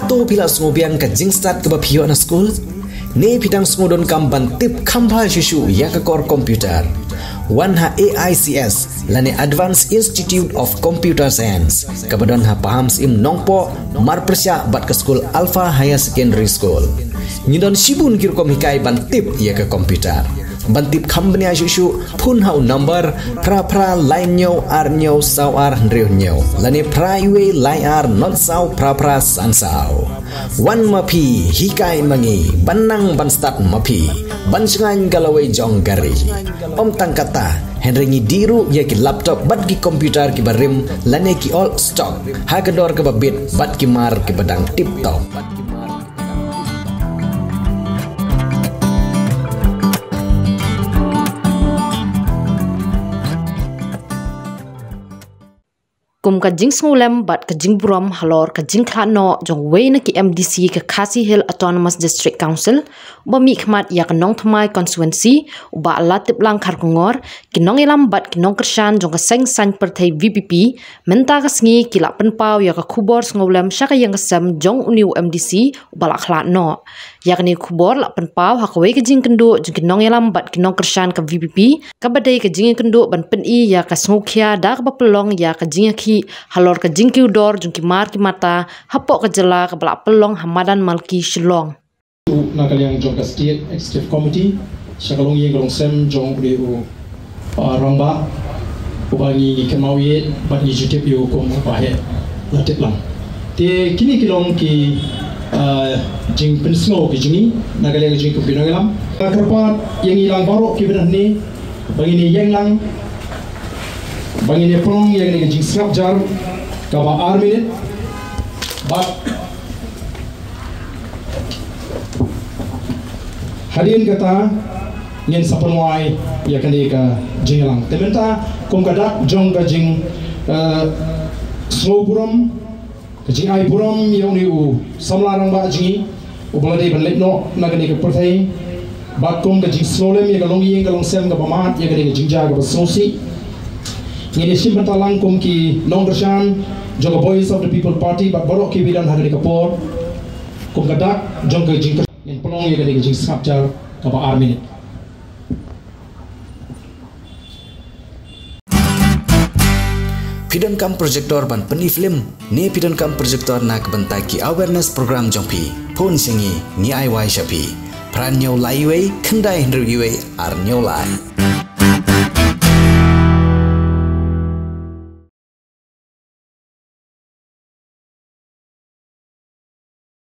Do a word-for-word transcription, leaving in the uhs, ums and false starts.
To phi la sngewbiang ka jingstad kaba phi ïoh na skul? Ne phi dang sngewdonkam ban tip kham bha shuh shuh ïa ka kor computer? Wan ha A I C S lane Advanced Institute of Computer Science kaba don ha Pahamsyiem Nongpoh, marpyrshah bad ka skul Alpha Higher Secondary School. Ngi don shibun ki rukom hikai ban tip ïa ka computer. Ban tip kham bniah shuh shuh, phone ha u number phra phra lai hynñiew ar hynñiew saw ar hynriew hynñiew lane phra wei lai ar not saw phra phra san saw. Wan ma phi, hikai ma ngi, ban nang ban stad ma phi, ban shngaiñ ka lawei jong ka ri. Ym tang kata, hynrei ngi dih ruh ïa ki laptop bad ki computer kiba rim lane ki old stock ha ka dor kaba bit bad ki mar kiba dang tip top. Kum ka jingsngewlem bad ka jingburom halor ka jingkhlad noh jong uwei na ki M D C ka Khasi Hills Autonomous District Council, uba mihkhmat ïa ka Nongthymmai constituency, u Bah Latiplang Kharkongor, ki nongïalam bad ki nongkyrshan jong ka seng saiñ pyrthei V P P, mynta ka sngi ki la pynpaw ïa ka khubor sngewlem sha ka ïing ka sem jong une u M D C uba la khlad noh. Ïa kane ka khubor la pynpaw ha kawei ka jingïakynduh jong ki nongïalam bad ki nongkyrshan ka V P P, kaba dei ka jingïakynduh ban pyni ïa ka sngewkhia da kaba pynlong ïa ka jingïakhih halor ka jingkiew dor jong ki mar ki mata hapoh ka jylla kaba la pynlong ha madan Malki, Shillong. Na ka liang jong ka State Executive Committee, sha ka longïing ka longsem jong une u, uh, rangbah uba ngi kynmaw ïeit bad ngi ju tip ïa u kum u Bah Latiplang. Te kine ki long ki, uh, jingpynsngew ki jong ngi na ka liang jong ngi kum ki nongïalam. Nga kyrpad ïa ngi lang baroh kiba don hangne ba ngin ïeng lang, ba ngin ïa pynlong ïa kane ka jingsngap jar kaba ar minit. Bad hadien kata ngin sa pynwai ïa kane ka jingïalang. Te mynta kum ka dak jong ka jing, eh, sngewburom, ka jingai burom ïa une u samla rangbah jong ngi uba la dei ban leit noh na kane ka pyrthei. Bad kum ka jingsngewlem ïa ka longïing ka longsem kaba mad ïa kane ka jingjia kaba sngewsih, ngin ïa shim bynta lang kum ki nongkyrshan jong ka Voice of the People Party bad baroh kiba don ha kane ka por. Kum ka dak jong ka jingkyrshan ngin pynlong ïa kane ka jingsngap jar kaba ar minit. Phi donkam projector ban pyni film ne phi donkam projector na ka bynta ki awareness program jong phi? Phone sha ngi, ngi ai wai sha phi. Phra hynñiew lai wei khyndai hynriew wei ar hynñiew lai.